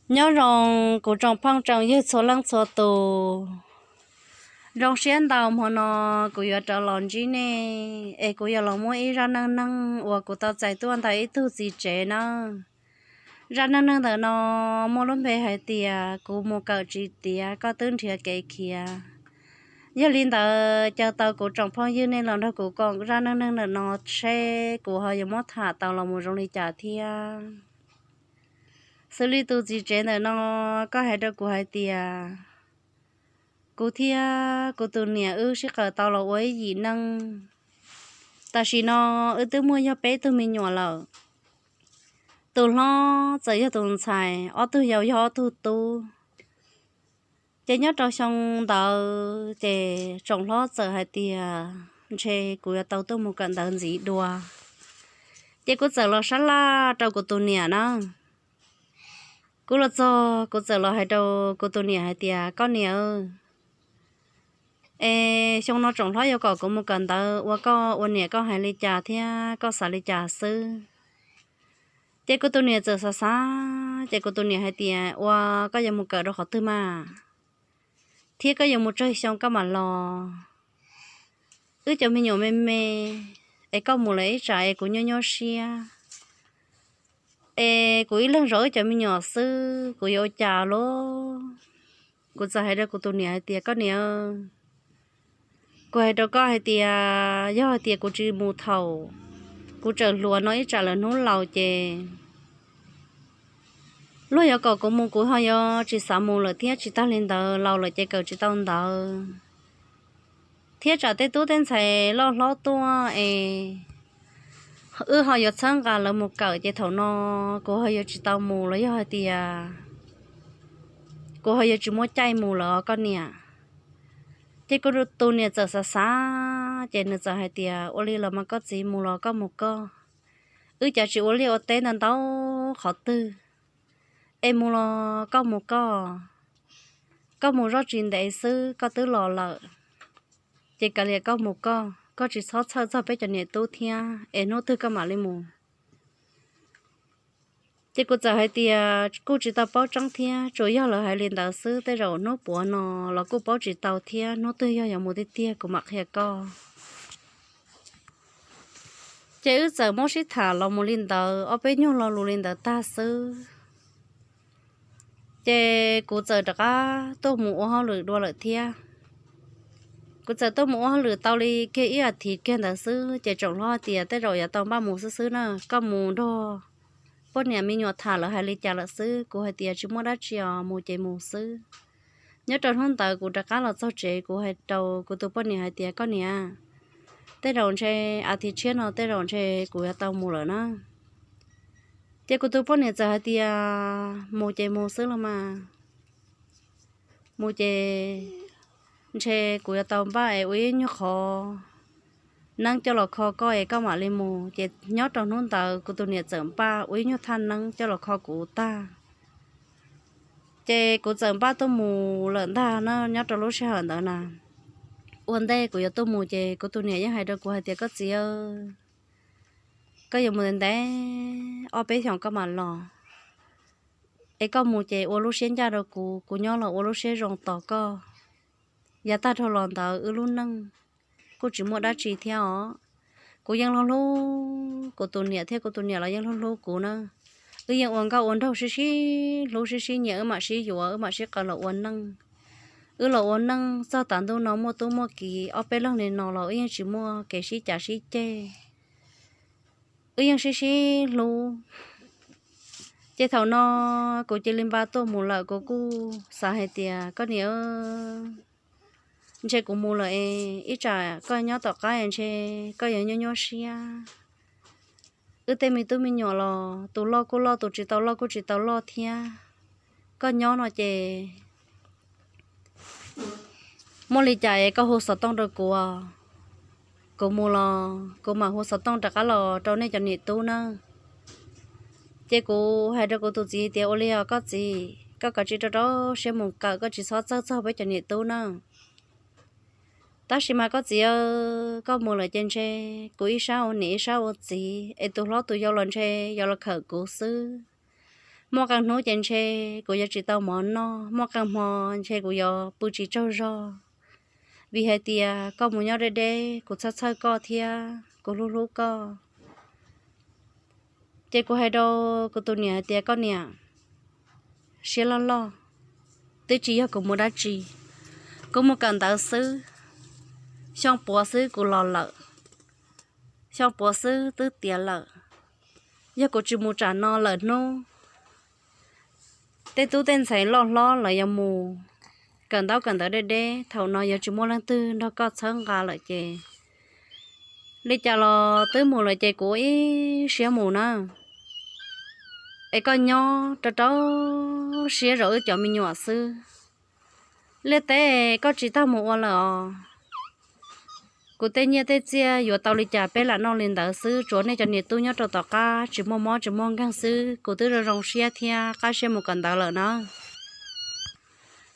Nyob zoo kuv tsoom phooj tsoom ywg txhua leej txhua tus. Zoo siab ntau hmo no kuv yuav rov los ntsib nej es kuv yuav los muab ib zaj neej neeg uas kuv tau txais tuaj ntawm ib tug txiv tsev nawb. Zaj neej neeg ntawm no muaj lub npe hais tias kuv mus kawm tsis tiav koj twb nrhiav kev khiav. Yog li ntawd caw tau kuv tsoom phooj ywg nej los nrog kuv koom zaj neej neeg ntawm no seb kuv ho yuav muab tham tau los mus zoo li cas thiab. Xws li tus txiv tsev ntawm no, koj hais rau kuv hais tias kuv thiab kuv tus niam wb sib qawm tau los ua ib yim neej. Tam sim no wb twb muaj yog peb tug me nyuam lawm. Tus hlob txawm yog tus ntxhais, ob tug yau yog ob tug tub. Ces nyob rau xyoo ntawd ces tsoom hlob txawm hais tias ntshe kuv yuav tau tuaj mus kawm ntawv ntxiv dua. Ces kuv txawm los sab laj rau kuv tus niam na. Kuv los txog kuv txawm los hais rau kuv tus niam hais tias, koj niam, es xyoo no tsoom hlob yuav kom kuv mus kawm ntawv ua koj ua niam koj hais li cas thiab koj xav li cas xwb? Ces kuv tus niam txawm xav xav ces kuv tus niam hais tias, ua koj yuav mus kawm rau qhov twg mas, thiab koj yuav mus tsawg xyoo koj mam los? Wb cov me nyuam me me, es koj mus lawm ib tsam es kuv nyuaj nyuaj siab, es kuv ib leeg zov wb cov me nyuam xwb kuv yuav ua cas lauj? Kuv txawm hais rau kuv tus niam hais tias, koj niam, kuv hais rau koj hais tias yog hais tias kuv tsis mus thaum kuv tseem hluas no ib tsam lawm hnub laus ces luag yuav kom kuv mus kuv ho yuav tsis xav mus lawm thiab. Tsis tag li ntawd laus lawm ces kawm tsis tau ntawv thiab tsam tej tub tej ntxhais loj hlob tuaj es wb ho yuav txhawb nqa lawv mus kawm ces thaum no kuv ho yuav tsis tau mus los yog hais tias kuv ho yuav tsis muaj caij mus lawm os koj niam. Ces kuv tus niam txawm xav xav ces nws txawm hais tias, ua li los mas koj txiv, mus los koj mus koj, wb cav tsis ua liaj ua teb ntau ntau qhov twg, es mus los koj mus koj, koj mus zoj tsis ntev xwb koj twb los lawm. Ces kav liam koj mus koj, koj tsis txhob txhawj txog peb cov niam tub thiab es hnub twg koj mam li mus. Ces kuv txawm hais tias kuj tsis tau paub tseeb thiab, tsuas yog lawv hais li ntawd xwb, tej zaum hnub puav no los kuj paub tsis tau thiab, hnub twg yog yuav mus tiag tiag kuv mam qhia koj. Ces wb txawm muab sib tham los mus li ntawd, ob peb nyuag lo lus li ntawd tag xwb, ces kuv txawm rov qab tuaj mus ua hauj lwm dua lawm thiab. Kuv txawm tuaj mus ua hauj lwm tau li kiag ib as thiv kiag ntawd xwb ces tsoom hlob hais tias, tej zaum yuav tau npaj mus xwb xwb na, koj mus nrog poj niam me nyuam tham lawv hais li cas lawm xwb. Kuv hais tias, tsis muaj dab tsi os, mus ces mus xwb. Nyob rau hnub ntawd kuv rov qab los txog tsev, kuv hais rau kuv tus poj niam hais tias, koj niam, tej zaum ntshe as thiv tshiab no tej zaum ntshe kuv yuav tau mus lawm na. Ces kuv tus poj niam txawm hais tias, mus ces mus xwb los mas, mus ces ntshe kuv yuav tau npaj es ua ib nyuag qhov neeb coj los kho koj es koj mam li mus. Ces nyob rau hnub ntawd kuv tus niam txawm npaj ua ib nyuag thaj neeb coj los kho kuv tag. Ces kuv txawm npaj tuaj mus lawm ntag na. Nyob rau lub sij hawm ntawd na, ua ntej kuv yuav tuaj mus ces kuv tus niam yeej hais rau kuv hais tias, koj txiv, koj yuav mus ntev ntev ob peb xyoos koj mam los, es koj mus ces ua lub siab ncaj rau kuv, kuv nyob los ua lub siab zoo tos koj. Yav tag dhau los ntawd wb lub neej kuj tsis muaj dab tsi thiab os. Kuv yeej hlub hlub kuv tus niam thiab kuv tus niam los yeej hlub hlub kuv na. Wb yeej ua nkauj ua nraug sib sib hlub sib sib nyiam, wb mam sib yuav wb mam sib qawm los ua neej. Wb los ua neej txog tav ntuj no muaj tub muaj kiv ob peb leeg li no los wb yeej tsis muaj kev sib cav sib ceg. Wb yeej sib sib hlub. Ces thaum no kuv cia li npaj tuaj mus lawm, kuv kuj xav hais tias, koj niam, ntshe kuv mus lawm es ib tsam koj nyob tom qab ntshe koj yuav nyuaj nyuaj siab. Wb tej me tub me nyuam los tus loj kuj loj, tus tsis tau loj kuj tsis tau loj thiab. Koj nyob no ces muaj li cas es koj hu xov tooj rau kuv. Kuv mus los kuv mam hu xov tooj rov qab los rau nej cov niam tub nawb. Ces kuv hais rau kuv tus txiv tias, ua li os koj txiv, koj kav tsij rau rau siab mus kawm, koj tsis txhob txhawj txog peb cov niam tub nawb. Tab sis mas koj txiv, koj mus lawm ces ntshe kuv ib sab ua niam ib sab ua txiv es tus hlob tus yau los ntshe yuav los khawm kuv xwb. Muaj qee hnub ces ntshe kuv yuav tsis tau mov noj, muaj qee hmo ntshe kuv yuav pw tsis tsaug zog, vim hais tias koj mus nyob deb deb, kuv txhawj txhawj koj thiab kuv hlub hlub koj. Ces kuv hais rau kuv tus niam hais tias, koj niam, siab loj loj, twb tsis yog kuv mus dab tsi, kuv mus kawm ntawv xwb, xyoo puav xwb kuv los lawm, xyoo puav xwb twb tiav lawm. Yog kuv tsis mus tsam no lawm hnub, tej tub tej ntxhais loj hlob lawv yuav mus kawm ntaub kawm ntawv deb deb, thaum no yuav tsis muaj leej twg nrog koj txhawb nqa lawm ces li cas los twb mus lawm ces kuv ib siab mus na. Es koj nyob rau rau siab zov wb cov me nyuam xwb. Liaj teb koj tsis tau mus ua lawm os. Kuv tej nyiaj tej txiaj yuav tau li cas peb lam noj li ntawd xwb, tsuav nej cov niam tub nyob rau tom qab tsis muaj mob tsis muaj nkeeg xwb, kuv twb zoo zoo siab thiab qab siab mus kawm ntawv lawm na.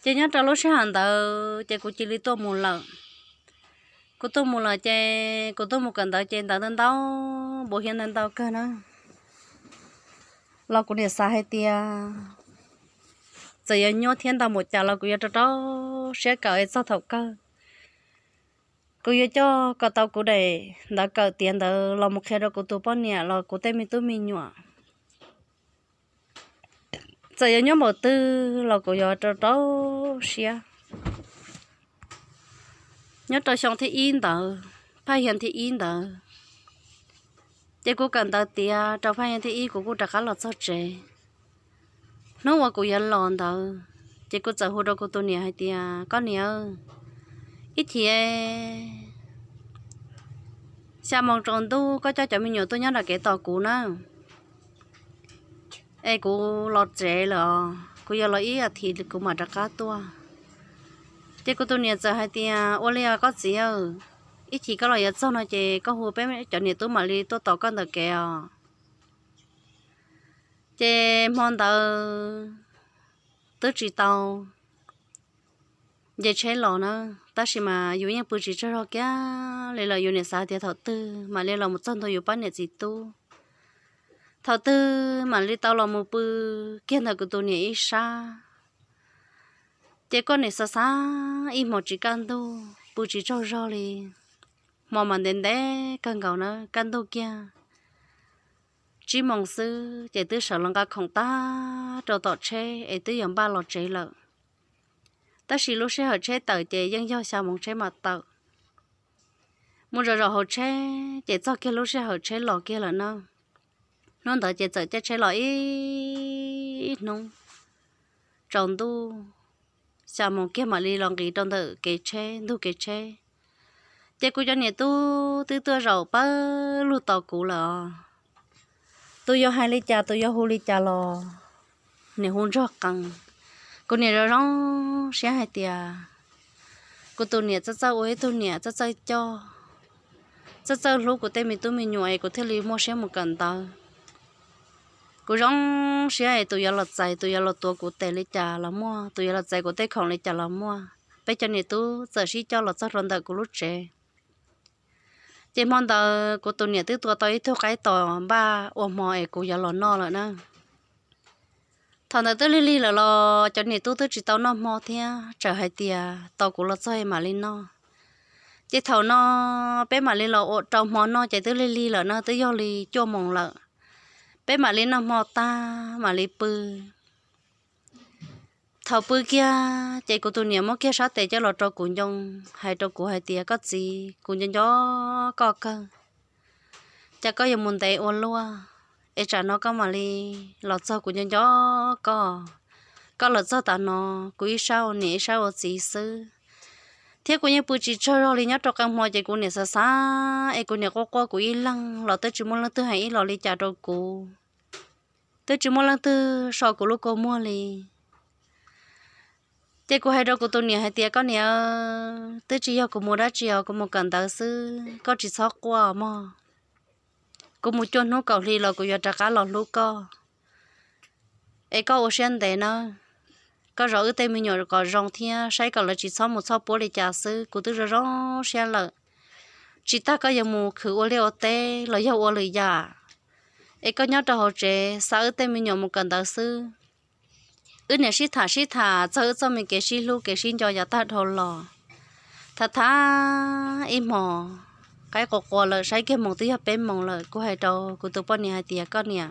Ces nyob rau lub sij hawm ntawd ces kuv cia li tuaj mus lawm. Kuv tuaj mus lawm ces kuv tuaj mus kawm ntawv ces ntawv ntau ntau, npaum hiav ntawv ntau kawg na. Los kuv niam xav hais tias txawm yuav nyuaj thiab ntau npaum cas los kuv yuav rau rau siab kawm es txog thaum kawg kuv yuav coj kom tau kuv daim ntawv kawm tiav ntawd los mus qhia rau kuv tus poj niam los kuv tej me tub me nyuam. Txawm yuav nyuaj npaum twg los kuv yuav rau rau siab. Nyob rau xyoo thib ib ntawd, phaj yog thib ib ntawd, ces kuv kawm ntawv tiav rau phaj yog thib ib kuv kuj rov qab los txog tsev. Hnub uas kuv yuav los ntawd ces kuv txawm hu rau kuv tus niam hais tias, koj niam, ib chim xya moos tsaus ntuj koj coj cov me nyuam tuaj nyob nram kev tos kuv na, es kuv los tsev lawm os, kuv yuav los ib as thiv kuv mam rov qab tuaj. Ces kuv tus niam txawm hais tias, ua li os koj txiv, ib chim koj los yuav txog no ces koj hu peb cov niam tub mam li tuaj tos koj ntawm kev os. Ces hmo ntawd twb tsis tau nce tsheb los na, tab sis mas yus yeej pw tsis tsaug zog kiag li lawm, yus niam xav tias thaum twg mam li los mus txog ntua yus pab niam txiv tub, thaum twg mam li tau los mus pw kiag ntawm kuv tus niam ib sab. Ces koj niam xav xav ib hmos tsis kaj ntug, pw tsis tsaug zog li. Hmo mas ntev ntev kawg nkaus na, kaj ntug kiag tsib moos xwb ces twb sawv los nqa khoom tag rau tom tsheb es twb yuav npaj los tsev lawm. Tab sis lub sij hawm tsheb tawm ces yeej yog xya moos tsheb mam tawm. Mus zom zaws hauv tsheb ces txog kiag lub sij hawm tsheb los kiag lawm na. Hnub ntawd ces txawm caij tsheb los ib hnub tsaus ntuj, xya moos kiag mam li los nqis rau ntawm kev tsheb, ntug kev tsheb. Ces kuv cov niam tub twb tuaj zaum pawg lug tos kuv lawm os. Tus yuav hais li cas tus yuav hu li cas los niam hu ntsog qees. Kuv niam zoo zoo siab hais tias kuv tus niam txawj txawj ua ib tug niam txawj txawj coj, txawj txawj hlub kuv tej me tub me nyuam es kuv thiaj li muaj siab mus kawm ntawv. Kuv zoo siab es tus yuav los txais, tus yuav los tuav kuv tes li cas los muaj, tus yuav los txais kuv tej khoom li cas los muaj. Peb cov niam tub txawm sib coj los txog rau ntawm kuv lub tsev. Ces hmo ntawd kuv tus niam twb tua tau ib tug qaib tos npaj ua hmo es kuv yuav los noj lawm na. Thaum ntawd twb lig lig lawm los cov niam tub twb tsis tau noj hmo thiab, txawm hais tias tos kuv los txog mam li noj. Ces thaum no peb mam li los ua rau hmo noj ces twb lig lig lawm no, twb yog li cuaj moos lawm. Peb mam li noj hmo tag mam li pw. Thaum pw kiag ces kuv tus niam muab kiag sab tes coj los rau kuv ncoo, hais rau kuv hais tias, koj txiv, kuv nco nco koj kawg, cas koj yuav mus ntev ua luaj, es tsam no koj mam li los txog, kuv nco nco koj. Koj los txog tav no, kuv ib sab ua niam ib sab ua txiv xwb, thiab kuv yeej pw tsis tsaug zog li. Nyob rau qee hmo ces kuv niam xav xav es kuv niam quaj quaj kuv ib leeg los twb tsis muaj leej twg hais ib los li cas rau kuv, twb tsis muaj leej twg so kuv lub kua muag li. Ces kuv hais rau kuv tus niam hais tias, koj niam, twb tsis yog kuv mus dab tsi os, kuv mus kawm ntawv xwb, koj tsis txhob quaj mog. Kuv mus cuaj hnub kaum hli los kuv yuav rov qab los hlub koj. Es koj ua siab ntev nawb, koj zov wb tej me nyuam kom zoo thiab saib kom lawv tsis txhob mus txhob puab li cas xwb, kuv twb zoo zoo siab lawm. Tsis tas koj yuav mus khwv ua liaj ua teb los yog ua lwm yam, es koj nyob rau hauv tsev xa wb tej me nyuam mus kawm ntawv xwb. Wb niam sib tham sib tham txog wb txoj me kev sib hlub kev sib nco yav tag dhau los. Tham tham ib hmos, qaib qua qua lawm, saib kiag moos twb yog peb moos lawm, kuv hais rau kuv tus poj niam hais tias, koj niam,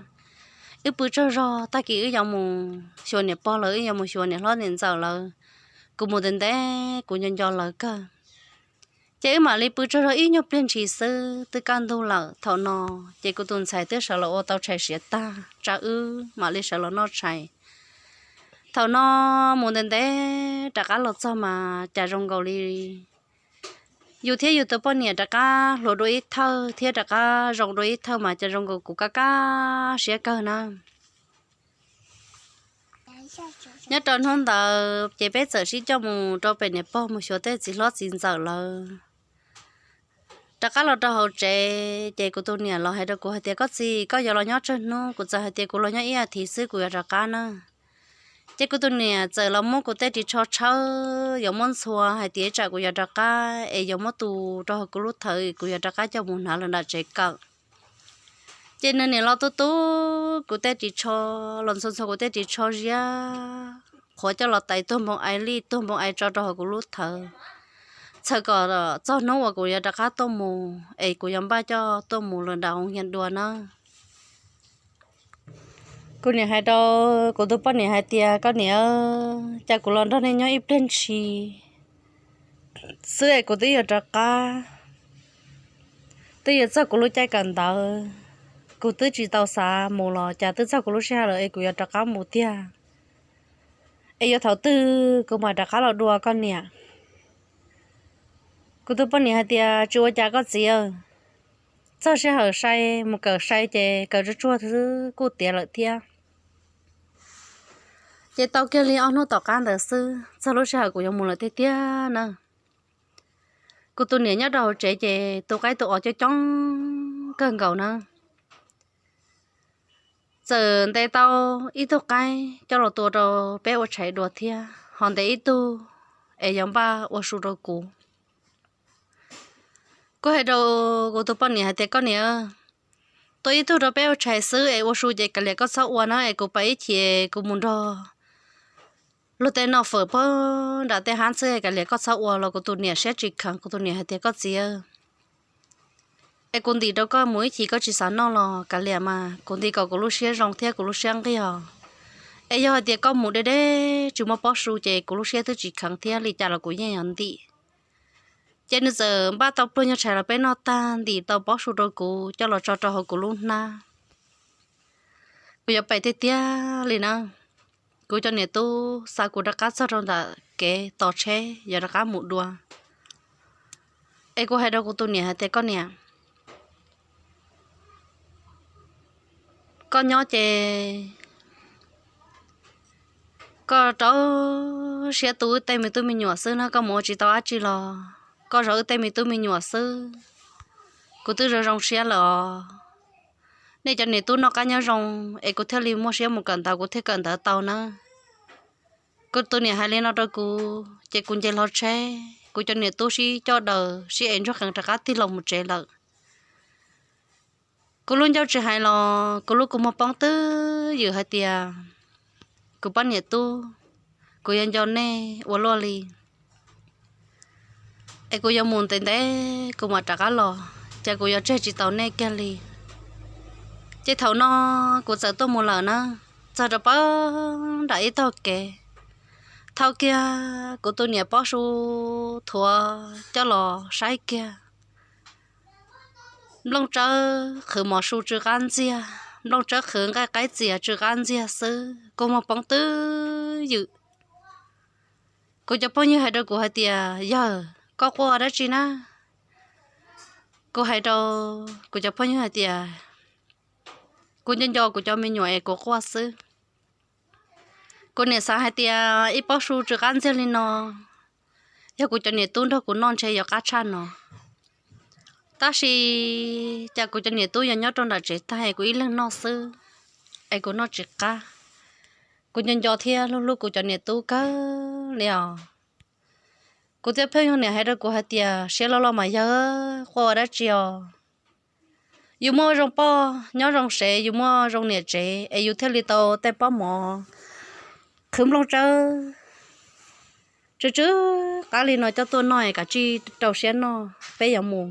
wb pw tsaug zog, tag kis wb yuav mus xyuas niam pog lawv, wb yuav mus xyuas niam hlob niam ntxawm lawv. Kuv mus ntev ntev kuv nco nco lawv kawg. Ces wb mam li pw tsaug zog ib nyuag pliag ntshis xwb twb kaj ntug lawm. Thaum no ces kuv tus ntxhais twb sawv los ua tau tshais siav tag, tsa wb mam li sawv los noj tshais. Thaum no mus ntev ntev rov qab los txog mas cas zoo nkaus li yus thiab yus tus poj niam rov qab hluas dua ib thawj thiab rov qab zoo dua ib thawj mas cas zoo nkaus kuv kaj kaj siab kawg na. Nyob rau hnub ntawd ces peb txawm sib coj mus rau pem niam pog mus xyuas tej txiv hlob txiv ntxawm lawv. Rov qab los rau hauv tsev ces kuv tus niam los hais rau kuv hais tias, koj txiv, koj yuav los nyob tsawg hnub? Kuv txawm hais tias kuv los nyob ib as thiv xwb kuv yuav rov qab na. Ces kuv tus niam txawm los muab kuv tej ris tsho tshawb yuav muab ntxhua hais tias tsam kuv yuav rov qab es yuav muab tu rau hauv kuv lub thawv, kuv yuav rov qab coj mus hnav los nram tsev kawm. Ces nws niam los tu tu kuv tej ris tsho, los ntxhua ntxhua kuv tej ris tsho ziab, qhuav coj los tais tuag npoo ai lij tuag npoo ai tso rau hauv kuv lub thawv, txhawm kom txog hnub uas kuv yuav rov qab tuaj mus es kuv yuav npaj coj tuaj mus lawm nram hoo hias dua na. Kuv niam hais rau kuv tus poj niam hais tias, koj niam, cas kuv los nrog nej nyob ib pliag ntshis xwb es kuv twb yuav rov qab, twb yuav txog kuv lub caij kawm ntawv, kuv twb tsis tau xav mus los cas twb txog kuv lub sij hawm lawm es kuv yuav rov qab mus tiag. Es yuav thaum twg kuv mam rov qab los dua koj niam? Kuv tus poj niam hais tias, tsis ua cas koj txiv, txog sij hawm sai mus kawm sai ces kawm tsuag tsuag xwb kuj tiav lawm thiab. Ces tau kiag li ob hnub tom qab ntawd xwb txog lub sij hawm kuv yuav mus lawm tiag tiag na. Kuv tus niam nyob rau hauv tsev ces tu qaib tu os coob coob kawg nkaus na. Txawm ntes tau ib tug qaib coj los tua rau peb ua tshais dua thiab, ho ntes ib tug es yuav npaj ua su rau kuv. Kuv hais rau kuv tus poj niam hais tias, koj niam, tua ib tug rau peb ua tshais xwb es ua su ces kav liam koj txhob ua na, es kuv pais ib chim kuv mus nrog luag tej noj fawm pag nram tej hab xwb, kav liam koj txhob ua. Los kuv tus niam siab tsis kheev, kuv tus niam hais tias, koj txiv, es kuv ntim rau koj mus ib chim koj tsis xav noj los kav liam mas kuv ntim kom kuv lub siab zoo thiab kuv lub siab nqig os. Es yog hais tias koj mus deb deb tsis muaj pob su ces kuv lub siab twb tsis kheev thiab, li cas los kuv yeej yuav ntim. Ces nws txawm npaj tau pluag nyuag tshais los peb noj tag, ntim tau pob su rau kuv coj los tso rau hauv kuv lub hnab. Kuv yuav pais tiag tiag li na. Kuv cov niam tub xa kuv rov qab txog rau ntawm kev tos tsheb yuav rov qab mus dua. Es kuv hais rau kuv tus niam hais tias, koj niam, koj nyob ces koj rau siab tu wb tej me tub me nyuam xwb na, koj mus ua tsis tau dab tsi los koj zov wb tej me tub me nyuam xwb. Kuv twb zoo zoo siab lawm os. Nej cov niam tub noj qab nyob zoo es kuv thiaj li muaj siab mus kawm ntawv, kuv thiaj kawm ntawv tau na. Kuv tus niam hais li no rau kuv ces kuv nce hlo tsheb, kuv cov niam tub sib coj daws sib ev ntsuag qees rov qab tig los mus tsev lawm. Kuv lub ncauj tsis hais los kuv lub kua muag poob twb ywm hais tias kuv poj niam tub, kuv yuav nco nej ua luaj li. Es kuv yuav mus ntev ntev kuv mam rov qab los, ces kuv yuav tseg tsis tau nej kiag li. Ces thaum no kuv txawm tuaj mus lawm na, txog rau pab nram ib tog kev, thau kiag kuv tus niam pob su thuav coj los saib kiag. Nplooj tsawb qhwv mov su tsw qab ntxiag, nplooj tsawb qhwv nqaij qaib txias tsw qab ntxiag xwb, kua muag poob twb ywm. Kuv cov phooj ywg hais rau kuv hais tias, yawg, koj quaj dab tsi na? Kuv hais rau kuv cov phooj ywg hais tias, kuv nco nco kuv cov me nyuam es kuv quaj xwb. Kuv niam xav hais tias ib pob su tsw qab ntxiag li no, yog kuv cov niam tub nrog kuv noj ntshe yuav qab tshaj no. Tab sis cas kuv cov niam tub yog nyob rau nram tsev tag es kuv ib leeg noj xwb, es kuv noj tsis qab. Kuv nco nco thiab hlub hlub kuv cov niam tub kawg li os. Kuv cov phooj ywg niam hais rau kuv hais tias, siab loj loj mas yawg, quaj ua dab tsi os? yus muaj zoo poj nyob zoo sev, yus muaj zoo niam tsev es yus thiaj li tau tej pob mov qhwv nplooj tsawb tsw tsw qab li no coj tuaj noj es kav tsij rau siab noj, peb yuav mus.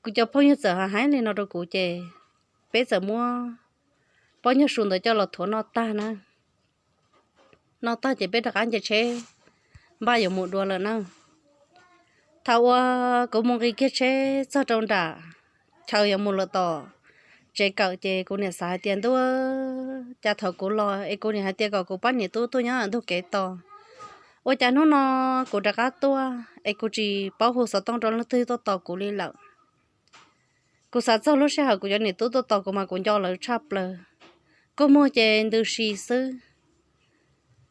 Kuv cov phooj ywg txawm hais li no rau kuv ces peb txawm muab pob nyuag su ntawd coj los thuav noj tag na. Noj tag ces peb rov qab nce tsheb npaj yuav mus dua lawm na. Thaum uas kuv mus nqis kiag tsheb txog rau nram chaw yuav mus lawm tom tsev kawm ces kuv niam xav hais tias, ntuj, cas thaum kuv los es kuv niam hais tias kom kuv pab niam tub tuaj nyob ntug kev tos, ua cas hnub no kuv rov qab tuaj es kuv tsis paub hu xov tooj rau leej twg tuaj tos kuv li lawm. Kuv xav txog lub sij hawm kuv cov niam tub tuaj tos kuv mas kuv nco lawv tshaj plaws. Kua muag ces ntws si xwb.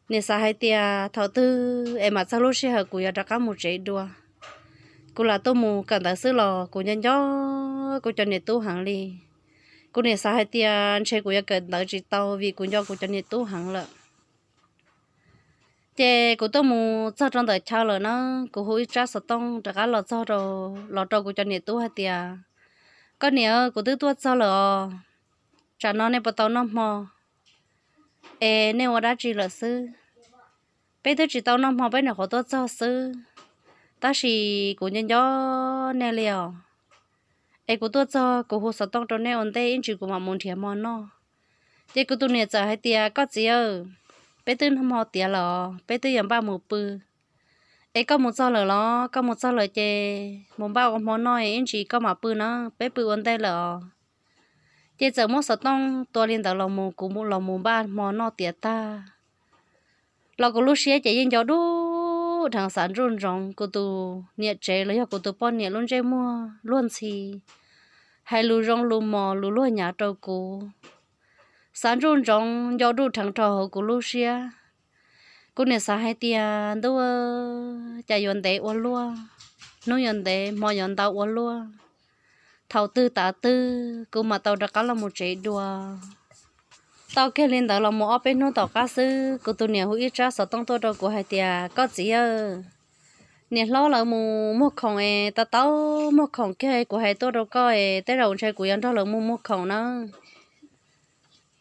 Niam xav hais tias thaum twg es mam txog lub sij hawm kuv yuav rov qab mus tsev dua. Kuv lam tuaj mus kawm ntawv xwb los kuv nco nco kuv cov niam tub heev li. Kuv niam xav hais tias ntshe kuv yuav kawm ntawv tsis tau vim kuv nco kuv cov niam tub heev lawm. Ces kuv tuaj mus txog rau ntawm chaw lawm na, kuv hu ib tsab xov tooj rov qab los txog rau, los rau kuv cov niam tub hais tias, koj niam, kuv twb tuaj txog lawm os, tsam no nej puas tau noj hmo? Es nej ua dab tsi lawm xwb? Peb twb tsis tau noj hmo, peb nyuam qhuav tuaj txog xwb, tab sis kuv nco nco nej li os. Es kuv tuaj txog kuv hu xov tooj rau nej ua ntej ib ntsis kuv mam mus nrhiav hmo noj. Ces kuv tus niam txawm hais tias, koj txiv, peb twb noj hmo tiav lawm os, peb twb yuav npaj mus pw. Es koj mus txog lawm los? Koj mus txog lawm ces mus npaj ua hmo noj ib ntsis koj mam pw na, peb pw ua ntej lawm os. Ces txawm muab xov tooj tua li ntawd los mus, kuv los mus npaj hmo noj tiav tag los kuv lub siab ces yeej nco dub dheev, xav ntsuj ntsoov kuv tus niam tsev los yog kuv tus poj niam lub ntsej muag luag ntxhi, hais lus zoo lus mos lus luag nyav rau kuv. Xav ntsuj ntsoov nco dub dheev rau hauv kuv lub siab. Kuv niam xav hais tias, ntuj, cas yuav ntev ua luaj, hnub yuav ntev hmo yuav ntau ua luaj, thaum twg tav twg kuv mam tau rov qab los mus tsev dua. Tau kiag li ntawd los mus ob peb hnub tom qab xwb, kuv tus niam hu ib tsab xov tooj tuaj rau kuv hais tias, koj txiv, niam hlob lawv mus muag khoom es tau tau muag khoom kiag, kuv hais tuaj rau koj es tej zaum ntshe kuv yuav nrog lawv mus muag khoom na.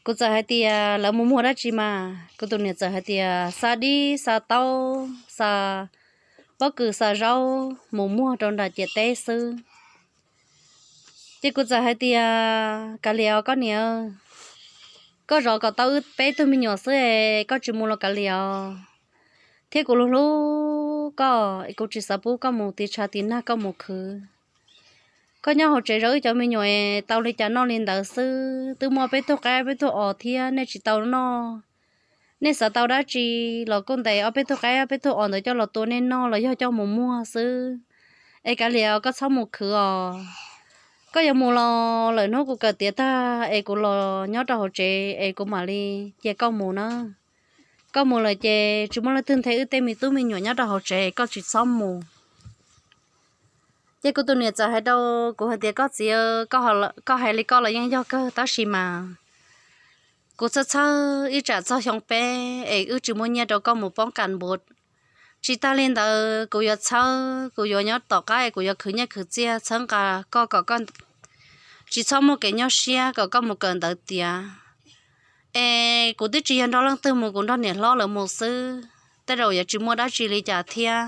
Kuv txawm hais tias, lawv mus muag dab tsi mas? Kuv tus niam txawm hais tias, xa dib xa taub xa pob kws xa zaub mus muag rau nram ciam teb xwb. Ces kuv txawm hais tias, kav liam os koj niam, koj zov kom tau wb peb tug me nyuam xwb es koj tsis mus los kav liam os. Thiab kuv hlub hlub koj es kuv tsis xav pub koj mus tiv tshav tiv nag koj mus khwv. Koj nyob hauv tsev zov wb cov me nyuam es tau li cas noj li ntawd xwb, twb muaj peb tug qaib peb tug os thiab nej tsis tau noj. Nej xav tau dab tsi los kuj ntes ob peb tug qaib ob peb tug os ntawd coj los tua nej noj los yog coj mus muag xwb. Es kav liam os, koj txhob mus khwv os. Koj yuav mus los lawm hnub kuv kawm tiav tag es kuv los nyob rau hauv tsev es kuv mam li cia koj mus na. Koj mus lawm ces tsis muaj leej twg nthe wb tej me tub me nyuam nyob rau hauv tsev, koj tsis txhob mus. Ces kuv tus niam txawm hais rau kuv hais tias, koj txiv, koj hais li koj los yeej yog kawg, tab sis mas kuv txhawj txhawj ib tsam txog xyoo peb es wb tsis muaj nyiaj rau koj mus poob kas npuv. Tsis tas li ntawd kuv yuav txhawb, kuv yuav nyob tom qab es kuv yuav khwv nyiaj khwv txiaj txhawb nqa koj kom koj tsis txhob muaj kev nyuaj siab kom koj mus kawm ntawv tiav. Es kuv twb tsis yog nrog leej twg mus, kuv nrog niam hlob lawv mus xwb, tej zaum yuav tsis muaj dab tsi li cas thiab.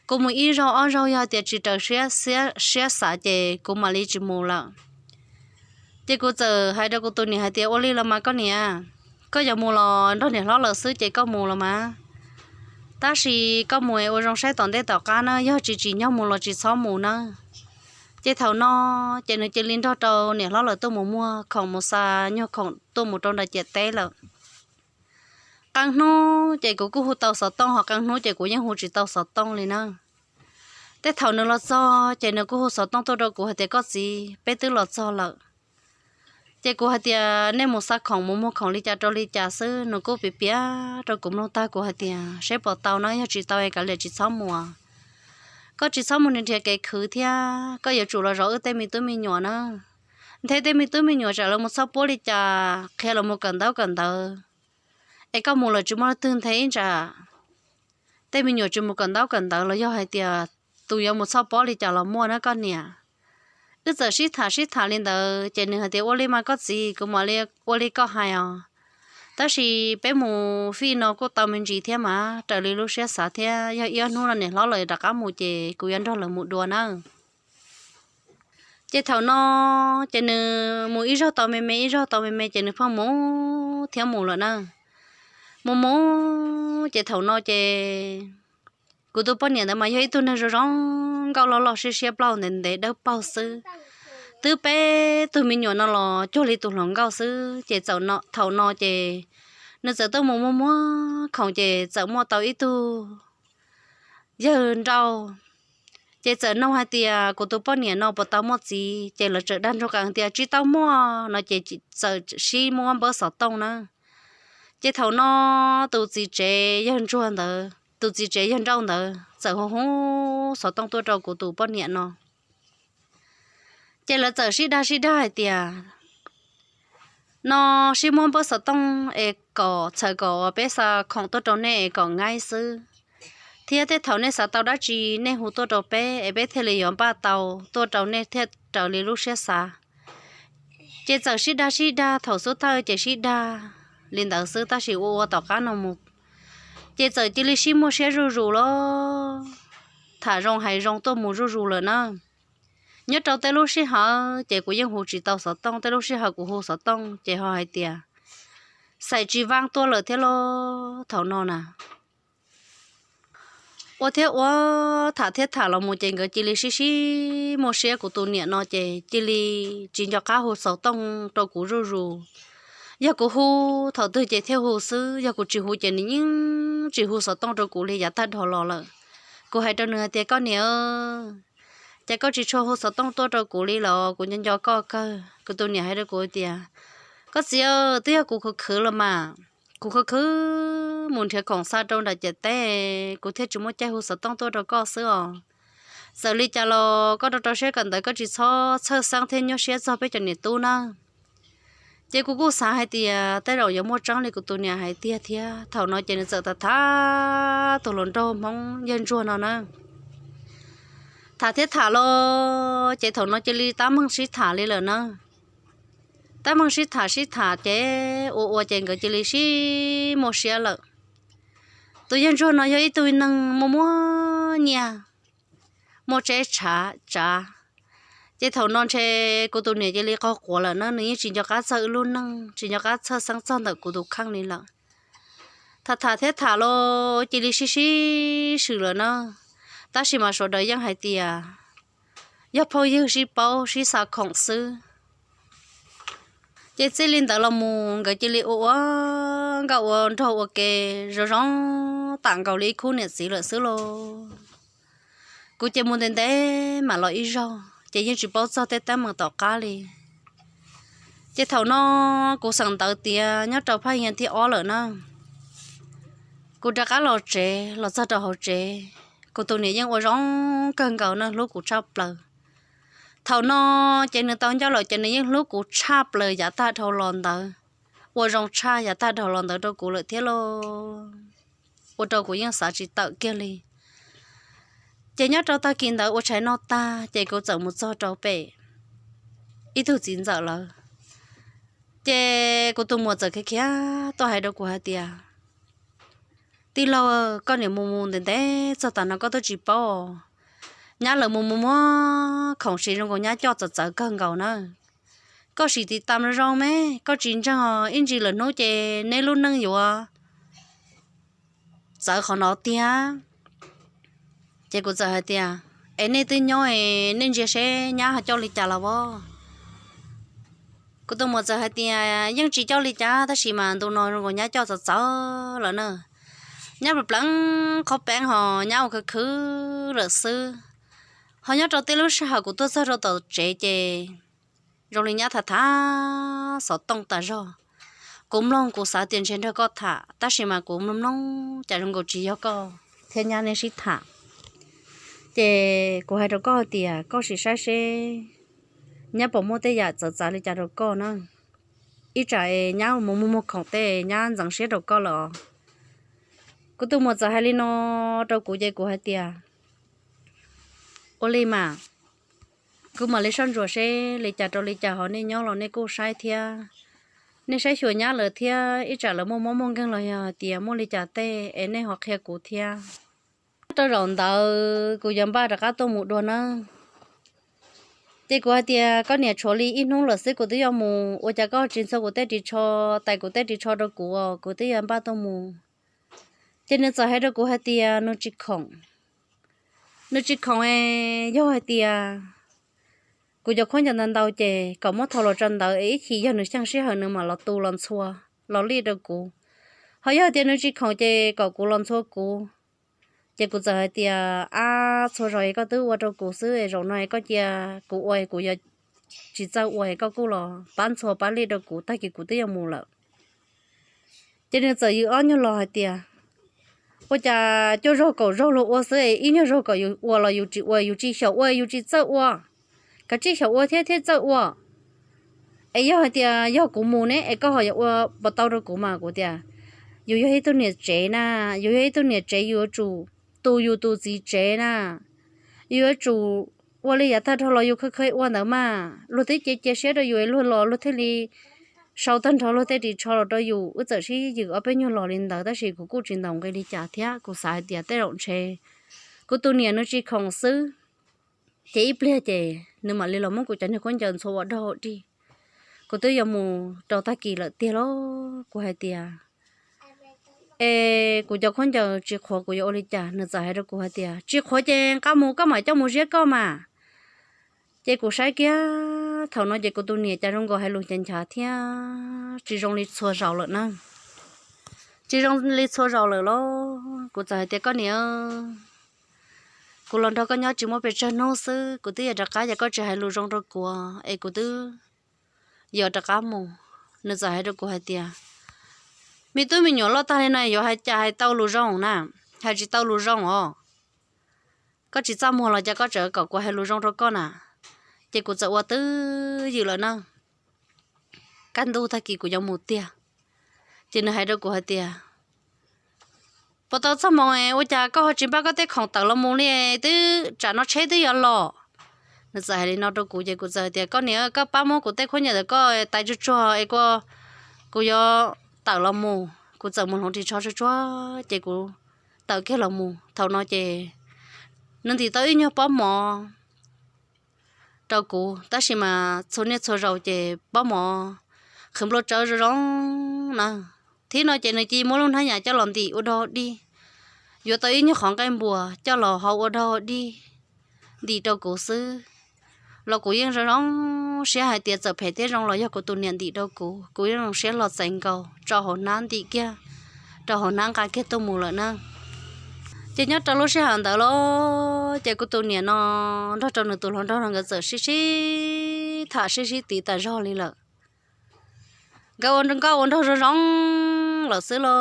Kuv mus ib zaug ob zaug yog tias tsis raws siab xav ces kuv mam li tsis mus lawm. Ces kuv txawm hais rau kuv tus niam hais tias, ua li los mas koj niam, koj yuav mus los nrog niam hlob lawv xwb ces koj mus los mas. Tab sis koj mus ua zoo saib tom ntej tom qab na, yog tsis tsim nyog mus los tsis txhob mus na. Ces thaum no ces nws cia li nrog rau niam hlob lawv tuaj mus muag khoom mus xa nyuag khoom tuaj mus rau nram ciam teb lawm. Qee hnub ces kuv kuj hu tau xov tooj, ho qee hnub ces kuv yeej hu tsis tau xov tooj li na. Tej thaum nws los txog ces nws kuj hu xov tooj tuaj rau kuv hais tias, koj txiv, peb twb los txog lawm. Ces kuv hais tias, nej mus xa khoom mus muag khoom li cas rau li cas xwb? Nws kuj piav piav rau kuv mloog tag, kuv hais tias, seb puas tau na, yog tsis tau es kav liam tsis txhob mus. Koj tsis txhob mus nrhiav kev khwv thiab, koj yuav tsum los zov wb tej me tub me nyuam na. Nthe tej me tub me nyuam tsam lawv mus txhob puab li cas, qhia lawv mus kawm ntaub kawm ntawv, es koj mus lawm tsis muaj leej twg nthe ib ntsam tej me nyuam tsis mus kawm ntaub kawm ntawv los yog hais tias tus yuav mus txhob puab li cas los muaj na koj niam. Wb txawm sib tham sib tham li ntawd ces nws hais tias, ua li mas koj txiv, kuv mam li ua li koj hais os. Tab sis peb mus fij no kuj tau me ntsis thiab mas raws li lub siab xav thiab, yog ib ob hnub no niam hlob lawv rov qab mus ces kuv yuav nrog lawv mus dua nawb. Ces thaum no ces nws mus ib zaug tau me me ib zaug tau me me ces nws pheej mus thiab mus lawm na. Mus mus ces thaum no ces kuv tus poj niam ntawd mas yog ib tug neeg zoo zoo nkauj loj loj siab siab plaub ntev ntev dawb paug xwb. Twb peb tug me nyuam no los cuag li tus hluas nkauj xwb ces txawm thaum no ces nws txawm tuaj mus muag muag khoom ces txawm muaj tau ib tug yawg nrauj. Ces txawm nug hais tias kuv tus poj niam no puas tau muaj txiv ces lawv txawm dag ntsuag qees tias tsis tau muaj no ces txawm sib muab npawb xov tooj na. Ces thaum no tus txiv tsev yawg ntsuag ntawd, tus txiv tsev yawg nrauj ntawd txawm hu hu xov tooj tuaj rau kuv tus poj niam no. Ces lawv txawm sib dag sib dag hais tias no sib muab npawb xov tooj es kom txhawm kom peb xa khoom tuaj rau nej es kom nqaib xwb, thiab tej thaum nej xav tau dab tsi nej hu tuaj rau peb es peb thiaj li yuav npaj tau tuaj rau nej thiaj raws li lub siab xav. Ces txawm sib dag sib dag thaum xub thawj ces sib dag li ntawd xwb tab sis ua ua tom qab no mus ces txawm cia li sib muaj siab zuj zus los tham zoo hais zoo tuaj mus zuj zus lawm na. Nyob rau tej lub sij hawm ces kuv yeej hu tsis tau xov tooj, tej lub sij hawm kuv hu xov tooj ces ho hais tias xaim tsis vaab tuaj lawm thiab los thaum no na. Ua thiab ua, tham thiab tham los mus ces nkawd cia li sib sib muaj siab, kuv tus niam no ces cia li tsis nco qab hu xov tooj rau kuv zuj zus. Yog kuv hu thaum twg ces thiaj hu xwb, yog kuv tsis hu ces nws yeej tsis hu xov tooj rau kuv li yav tag dhau los lawm. Kuv hais rau nws hais tias koj niam, ces koj tsis tshua hu xov tooj tuaj rau kuv li los kuv nco nco koj kawg. Kuv tus niam hais rau kuv tias koj txiv, twb yog kuv khwv khwv los mas, kuv khwv khwv mus nrhiav khoom xa rau nram ciam teb kuv thiaj tsis muaj caij hu xov tooj tuaj rau koj xwb os. Txawm li cas los koj rau rau siab kawm ntawv koj tsis txhob txhawj xeeb thiab nyuaj siab txog peb cov niam tub nawb. Ces kuv kuj xav hais tias tej zaum yuav muaj tseeb li kuv tus niam hais tiag thiab. Thaum no ces nws txawm tham tham tus hluas nraug Hmoob yawg ntsuag no na. Tham thiab tham los ces thaum no cia li tab meeg sib tham li lawm na. Tab meeg sib tham sib tham ces ua ua ces nkawd cia li sib muaj siab lawm. Tus yawg ntsuag no yog ib tug neeg muaj muaj nyiaj, muaj tsheb tsav. Ces thaum no ntshe kuv tus niam cia li qaug quav lawm na, nws yeej tsis nco qab txog wb lub neej, tsis nco qab txhawj xeeb txog ntawm kuv tus kheej li lawm. Tham tham thiab tham los cia li sib sib swm lawm na. Tab sis mas sawv daws yeej hais tias yog phooj ywg sib paub sib xa khoom xwb. Ces txij li ntawd los mus nkawd cia li ua ua nkauj ua nraug ua ke zoo zoo tam nkaus li ib khub niam txiv lawm xwb lauj. Kuv ces mus ntev ntev mam los ib zaug ces yeej tsis paub txog tej teeb meem tom qab li. Ces thaum no kuv xeem ntawv tiav nyob rau phaj yas thib ob lawm na. Kuv rov qab los tsev, los txog rau hauv tsev, kuv tus niam yeej ua zoo kawg nkaus na, hlub kuv tshaj plaws. Thaum no ces nws tau ncauj lawm ces nws yeej hlub kuv tshaj plaws yav tag dhau los ntawd, ua zoo tshaj yav tag dhau los ntawd rau kuv lawm thiab lauj. Ua rau kuv yeej xav tsis tawm kiag li. Ces nyob rau tag kis ntawd ua tshais noj tag ces kuv txawm mus txog rau pem ib tug txiv ntxawm lawm. Ces kuv tus muam txawm khiav khiav tuaj hais rau kuv hais tias, tij laug, koj niam mus mus ntev ntev txog tas no koj twb tsis paub. Nyab lawv mus mus muag khoom siv zoo nkaus nyab coj txawv txawv kawg nkaus na. Koj sim tiv tam zoo me, koj tsis ntseeg os, ib ntsis lawm hnub ces neb lub neej yuav txawv qhov no tiag. Ces kuv txawm hais tias, es nej twb nyob es nej ntsia seb nyab ho coj li cas los as. Kuv tus muam txawm hais tias yeej tsis coj li cas tab sis mas ntu no zoo nkaus nyab coj txawv txawv lawm na. Nyab pleev pleev qhov peev ho nyab ua khwv khwv lawm xwb. Ho nyob rau tej lub sij hawm kuv tuaj txog rau tom tsev ces zoo li nyab tham tham xov tooj tas zog. Kuv mloog kuv xav tias ntshe nrog koj tham tab sis mas kuv mloog mloog cas zoo nkaus tsis yog koj thiab nyab nej sib tham. Ces kuv hais rau koj hais tias koj sim saib seb nyab puas muaj tej yam txawv txav li cas rau koj na. Ib tsam es nyab mus muag muag khoom tej nyab ntxeev siab rau koj lawm. Kuv tus muam txawm hais li no rau kuv ces kuv hais tias, ua li mas, Kuv mam li soj ntsuam seb li cas rau li cas ho nej nyob los nej kuj saib thiab. Nej saib xyuas nyab lawv thiab, ib tsam lawv muaj mob muaj nkeeg los yog hais tias muaj li cas tej es nej ho qhia kuv thiab. Rau zaum ntawd kuv yuav npaj rov qab tuaj mus dua nawb. Ces kuv hais tias, koj niam, tshuav li ib hnub lawm xwb kuv twb yuav mus, ua cas koj tsis ntxhua kuv tej ris tsho, tais kuv tej ris tsho rau kuv, kuv twb yuav npaj tuaj mus. Ces nws txawm hais rau kuv hais tias nws tsis khoom. Nws tsis khoom es yog hais tias kuv cov khaub ncaws ntau ntau ces kom muab thau los tso ntawd es ib chim yog nws xyeej sij hawm nws mam los tu los ntxhua los lij rau kuv. Ho yog tias nws tsis khoom ces kom kuv los ntxhua kuv. Ces kuv txawm hais tias, ab, txhua zaus es koj twb ua rau kuv xwb, zaum no es koj cia kuv ua, kuv yuav tsis txawj ua, koj kuj los pab ntxhua pab lij rau kuv, tag kis kuv twb yuav mus lawm. Ces nws txawm yws ob nyuag los hais tias, ua cas cuaj zaug kaum zaug luag ua xwb es ib nyuag zaug kom yus ua los yus tsis ua, yus tsis xyaum ua, yus tsis txawj ua, kav tsij xyaum ua thiab thiab txawj ua. Es yog hais tias yog kuv mus ne es koj ho yuav ua puas tau rau kuv mas? Kuv tias, yus yog ib tug niam tsev na, yus yog ib tug niam tsev yus yuav tsum tu yus tus txiv tsev na. Yus yuav tsum ua li yav tag nrho los yus kha kha ua ntawd mas, luag twb cia cia siab rau yus, luag los luag thiaj li sau tag nrho luag tej ris tsho los rau yus. Wb txawm sib yws ob peb nyuag los li ntawd tab sis kuv kuj tsis ntaus nqi li cas thiab, kuv xav hais tias tej zaum ntshe kuv tus niam nws tsis khoom xwb. Ces ib pliag ces nws mam li los muab kuv cov niag khaub ncaws ntxhua ua dog ua dig. Kuv twb yuav mus rau tag kis lawm tiag los kuv hais tias, es kuv cov khaub ncaws tsis qhuav kuv yuav ua li cas? Nws txawm hais rau kuv hais tias, tsis qhuav ces nqa mus, koj mam coj mus ziab koj mas. Ces kuv saib kiag thaum no ces kuv tus niam cas zoo nkaus hais lus nchav nchav thiab tsis zoo li txhua zaus lawm na. Tsis zoo li txhua zaus lawm los kuv txawm hais tias, koj niam, kuv los nrog koj nyob tsis muaj pes tsawg hnub xwb kuv twb yuav rov qab, yog koj tsis hais lus zoo rau kuv es kuv twb yuav rov qab mus. Nws txawm hais rau kuv hais tias, me tub me nyuam loj tag li no yuav hais cas hais tau lus zoo na, hais tsis tau lus zoo os. Koj tsis txaj muag los cas koj tseem kom kuv hais lus zoo rau koj na? Ces kuv txawm ua twj ywm lawm na. Kaj ntug tag kis kuv yuav mus tiag, ces nws hais rau kuv hais tias, puas tau txoj hmoo ua cas koj ho tsis npaj koj tej khoom tawm los mus li, twb tsam no tsheb twb yuav los. Nws txawm hais li no rau kuv ces kuv txawm tias, koj niam, koj pab muab kuv tej khaub ncaws ntawm koj tais tsuag tsuag es kuv yuav tawm los mus. Kuv txawm mus hloov ris tsho tsuag tsuag ces kuv tawm kiag los mus. Thaum no ces nws ntim tau ib nyuag pob mov rau kuv, tab sis mas txhua niaj txhua zaus ces pob mov qhwv nplooj tsawb zoo zoo na. Thib no ces nws cia muab lub hnab yas coj los ntim ua dog dig, yuav tau ib nyuag qhov nqaij npuas coj los hau ua dog dig ntim rau kuv xwb. Los kuv yeej zoo zoo siab hais tias txawm phem thiab zoo los yog kuv tus niam ntim rau kuv, kuv yeej zoo siab hlo txais nkaus tso hauv hnab ntim kiag rau hauv hnab nqa kiag tuaj mus lawm na. Ces nyob rau lub sij hawm ntawd los ces kuv tus niam no nrog rau nws tus hluas nraug no nkawd txawm sib sib tham sib sib tiv tas zog li lawm. Nkawd ua nkauj ua nraug zoo zoo lawm xwb los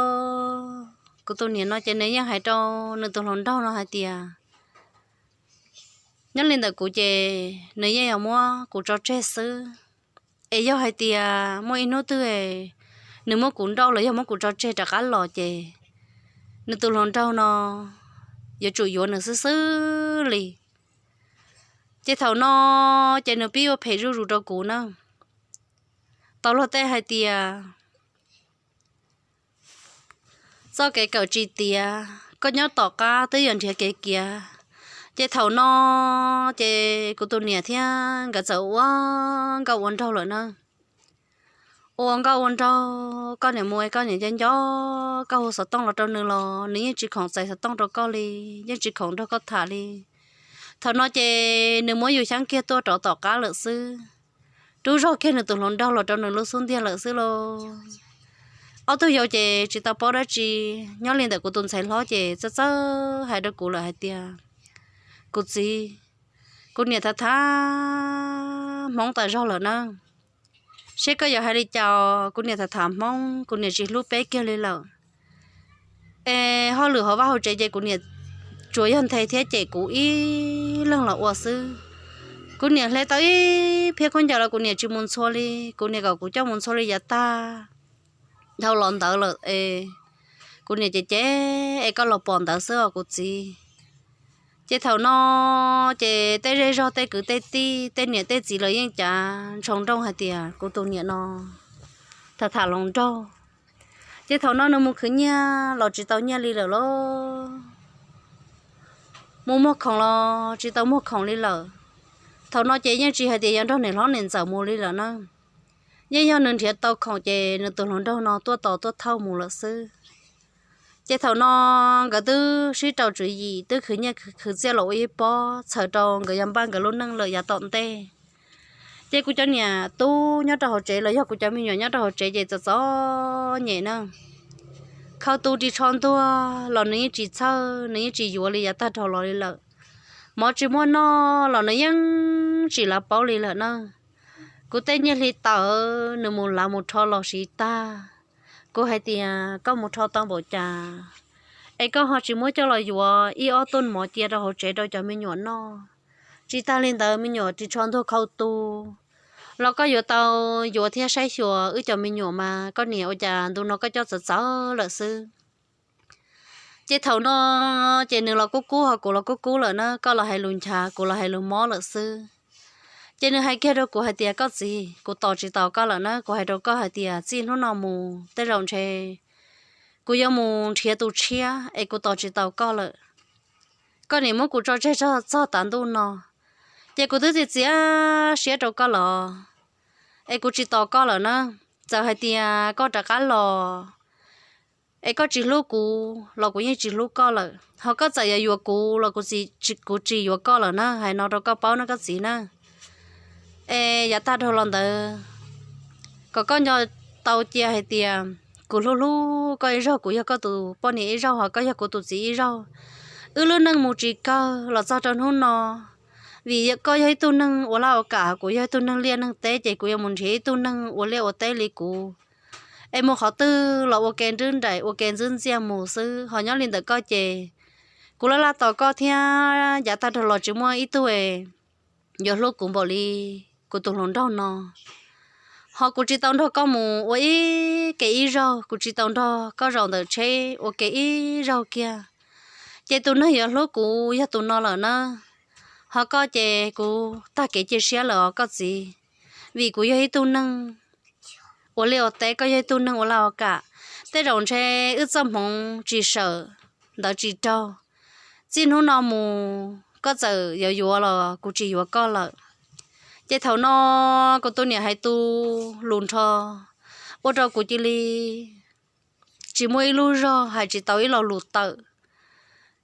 kuv tus niam no ces nws yeej hais rau nws tus hluas nraug no hais tias, nyob li ntawm kuv ces nws yeej yuav muab kuv tso tseg xwb. Es yog hais tias muaj ib hnub twg nws muab kuv nrauj los yog muab kuv tso tseg rov qab los ces nws tus hluas nraug no yuav tsum yuav nws xwb xwb li. Ces thaum no ces nws pib ua phem zuj zus rau kuv na. Tau luag tej hais tias txoj kev kawm tsis tiav, koj nyob tom qab twb yuav nrhiav kev kiav. Ces thaum no ces kuv tus niam thiab nkawd txawm ua nkauj ua nraug lawm na. Ua nkauj ua nraug, koj niam mus es koj niam nco nco koj hu xov tooj los rau nws los nws yeej tsis khoom txais xov tooj rau koj li, yeej tsis khoom nrog koj tham li. Thaum no ces nws muab yus xyab kiag tuaj rov tom qab lawm xwb. Rub zog kiag nws tus hluas nraug los rau nws lub xub ntiag lawm xwb lauj. Ob tug yau ces tsis tau paub dab tsi, nyob li ntawm kuv tus ntxhais hlob ces txawj txawj hais rau kuv lawm hais tias, kuv txiv, kuv niam tham tham hmoob tas zog lawm na. Seb koj yuav hais li cas, kuv niam tham tham hmoob, kuv niam tsis hlub peb kiag li lawm. Es hauj lwm hauv vaj hauv tsev ces kuv niam tsuas yog nthe thiab cem kuv ib leeg los ua xwb. Kuv niam hle tau ib phiab khaub ncaws los kuv niam tsis mus ntxhua li, kuv niam kom kuv coj mus ntxhua li yav tag dhau los ntawd lawm es kuv niam cem cem es koj los pom ntawd xwb os kuv txiv. Ces thaum no ces tej zej zog tej kwv tej tij tej niam tej txiv los yeej cav ntshoo nrooj hais tias kuv tus niam no tham tham hluas nraug. Ces thaum no nws mus khwv nyiaj los tsis tau nyiaj li lawm lauj, mus muag khoom los tsis tau muag khoom li lawm. Thaum no ces yeej tsis hais tias yog nrog niam hlob niam ntxawm mus li lawm na, yeej yog nws nrhiav tau khoom ces nws tus hluas nraug no tuaj tos tuaj thauj mus lawm xwb. Ces thaum no nkawd twb sib rau tswv yim twb khwv nyiaj khwv txiaj los ua ib pob txhawm rau nkawd yuav npaj nkawd lub neej lawm yav tom ntej. Ces kuv cov niam tub nyob rau hauv tsev los yog kuv cov me nyuam nyob rau hauv tsev ces txom txom nyem na. Khau tu ris tsho ntuag los nws yeej tsis txhawj, nws yeej tsis yuav li yav tag dhau los li lawm. Mov tsis muaj noj los nws yeej tsis lav paub li lawm na. Kuv tej nyiaj hli tawm nws mus lav mus rho los siv tag. Kuv hais tias koj mus rho tau npaum cas es koj ho tsis muab coj los yuav ib ob tuj mov cia rau hauv tsev rau cov me nyuam noj. Tsis tag li ntawd me nyuam ris tsho ntuag khau tu los koj yuav tau yuav thiab saib xyuas wb cov me nyuam mas koj niam, ua cas ntu no koj coj txawv txawv lawm xwb. Ces thaum no ces nws los kub kub ho kuv los kub kub lawm na, koj los hais lus nchav kuv los hais lus mob lawm xwb. Ces nws hais kiag rau kuv hais tias koj txiv, kuv tos tsis taus koj lawm na, kuv hais rau koj hais tias txij hnub no mus tej zaum ntshe kuv yuav mus nrhiav tus tshiab es kuv tos tsis taus koj lawm. Koj niam muab kuv tso tseg txog tav ntuj no, ces kuv twb txias txias siab rau koj los es kuv tsis tos koj lawm na. Txawm hais tias koj rov qab los es koj tsis hlub kuv los kuv yeej tsis hlub koj lawm, ho koj txawm yuav yuav kuv los kuv tsis yuav koj lawm na, hais no rau koj paub na koj txiv na. Es yav tag dhau los ntawd kom koj nco tau cia hais tias kuv hlub hlub koj ib zaug, kuv yog koj tus poj niam ib zaug, ho koj yog kuv tus txiv ib zaug. Wb lub neej mus tsis kawg los txog rau hnub no, vim koj yog ib tug neeg ua laj ua kam, kuv yog ib tug neeg liaj neeg teb, ces kuv yuav mus nrhiav ib tug neeg ua liaj ua teb li kuv es mus qhov twg los ua ke nrwb nraim ua ke ntxwb ntxiaj mus xwb. Ho nyob li ntawm koj ces kuv laj laj tos koj thiab yav tag dhau los tsis muaj ib tug yuav hlub kuv npaum li kuv tus hluas nraug no. Ho kuv tsis tau nrog koj mus ua ib ke ib zaug, kuv tsis tau nrog koj zaum ntawm tsheb ua ke ib zaug kiag. Ces tus neeg yuav hlub kuv yog tus no lawm na. Ho koj ces kuv tag kev cia siab lawm os koj txiv, vim kuv yog ib tug neeg ua liaj ua teb, koj yog ib tug neeg ua laj ua kam. Tej zaum ntshe wb txoj hmoov tsis sawm ntawd tsis raug, txij hnub no mus koj txawm yuav yuav los kuv tsis yuav koj lawm. Ces thaum no kuv tus niam hais tu lus nrho ua rau kuv cia li tsis muaj ib lub zog hais tsis tau ib lo lus tawm.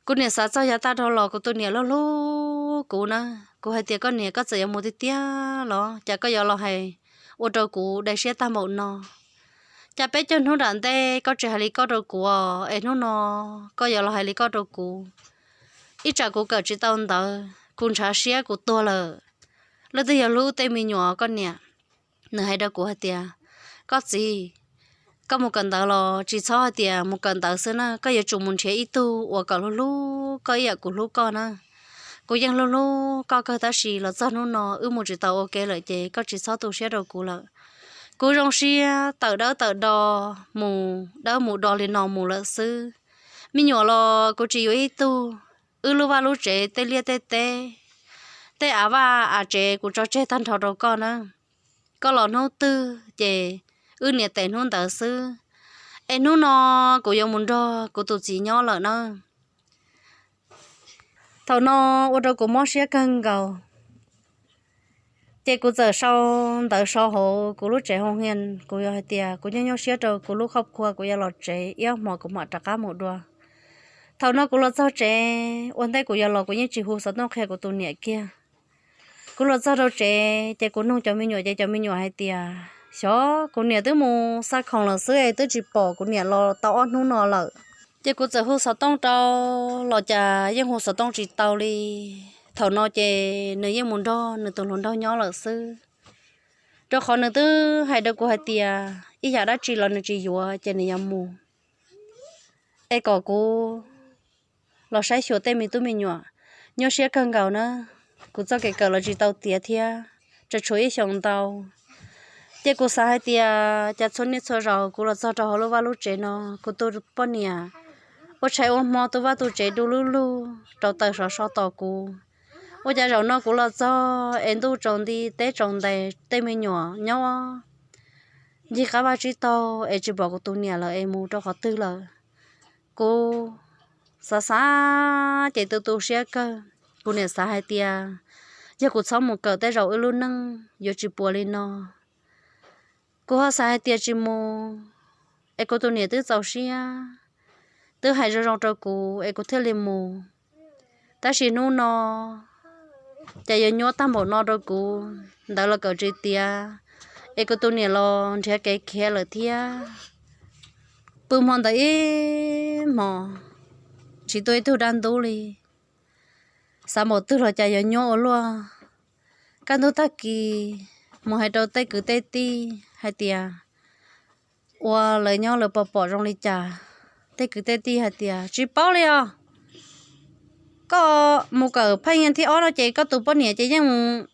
Kuv niam xav txog yav tag dhau los kuv tus niam hlub hlub kuv na. Kuv hais tias koj niam, koj txawm yuav mus tiag tiag los cas koj yuav los hais ua rau kuv dai siab tag npaum no? Cas peb caug hnub nram ntej koj tsis hais li koj rau kuv es hnub no koj yuav los hais li koj rau kuv? Ib tsam kuv kawm tsis tau ntawv, kuv ntshav siab kuv tuag lawm, leej twg yog hlub tej me nyuam koj niam? Nws hais rau kuv hais tias, koj txiv, koj mus kawm ntawv los tsis txhob hais tias mus kawm ntawv xwb na, koj yuav tsum mus nrhiav ib tug uas kom hlub hlub koj ib yam kuv hlub koj na. Kuv yeej hlub hlub koj kawg tab sis los txog hnub no wb mus tsis tau ua ke lawm ces koj tsis txhob tu siab rau kuv lawm. Kuv zoo siab tawm dawb tawm do mus dawb mus do li no mus lawm xwb. Me nyuam los kuv tsis yuav ib tug, wb lub vaj lub tsev tej liaj tej teb, tej av vaj av tsev kuv tso tseg tag nrho rau koj na. Koj los hnub twg ces wb nias tes hnub ntawd xwb. Es hnub no kuv yuav mus nrog kuv tus txiv nyob lawm na. Thaum no ua rau kuv mob siab kawg nkaus, ces kuv txawm sau ntawv sau hauv kuv lub tsev hoo hias, kuv yog hais tias kuv nyob nyuaj siab rau kuv lub khoj khua, kuv yuav los tsev ib ob hmos kuv mam rov qab mus dua. Thaum no kuv los txog tsev, ua ntej kuv yuav los kuv yeej tsis hu xov tooj qhia kuv tus niam kiag. Kuv los txog rau tsev ces kuv nug cov me nyuam ces cov me nyuam hais tias, xyov kuv niam twb mus xa khoom lawm xwb es twb tsis pom kuv niam los tau ob hnub no lawm. Ces kuv txawm hu xov tooj rau los cas yeej hu xov tooj tsis tau li. Thaum no ces nws yeej mus nrog nws tus hluas nraug nyob lawm xwb, rau qhov nws twb hais rau kuv hais tias ib yam dab tsi los nws tsis yuav ces nws yuav mus, es kom kuv los saib xyuas tej me tub me nyuam. Nyuaj siab kawg nkaus na, kuv txoj kev kawm los tsis tau tiav thiab, tseem tshuav ib xyoos ntau. Ces kuv xav hais tias cas txhua niaj txhua zaus kuv los txog rau hauv lub vaj lub tsev no, kuv tus poj niam ua tshais ua hmo tu vaj tu tsev du lug lug rau taws sov so tos kuv. Ua cas zaum no kuv los txog es ntuj tsaus nti teb tsaus ntais, tej me nyuam nyob ncig qab vaj tsib taug es tsis pom kuv tus niam lawm es mus rau qhov twg lawm. Kuv xav xav ces tu tu siab kawg. Kuv niam xav hais tias yog kuv txhob mus kawm tej zaum wb lub neej yuav tsis puas li no. Kuv ho xav hais tias tsis mus es kuv tus niam twb txaus siab, twb hais zoo zoo rau kuv es kuv thiaj li mus. Tab sis hnub no ces yuav nyuaj tag npaum no rau kuv, ntawv los kawm tsis tiav, es kuv tus niam los nrhiav kev khiav lawm thiab. Pw hmo ntawd ib hmos tsis tuaj ib tug dab ntub li. Xav npaum twg los cas yuav nyuaj ua luaj. Kaj ntug tag kis mus hais rau tej kwv tej tij hais tias ua lawv nyob lawv puas pom zoo li cas. Tej kwv tej tij hais tias tsis paub li os, koj mus kawm phaj nyaj thib ob no ces koj tus poj niam ces yeej mus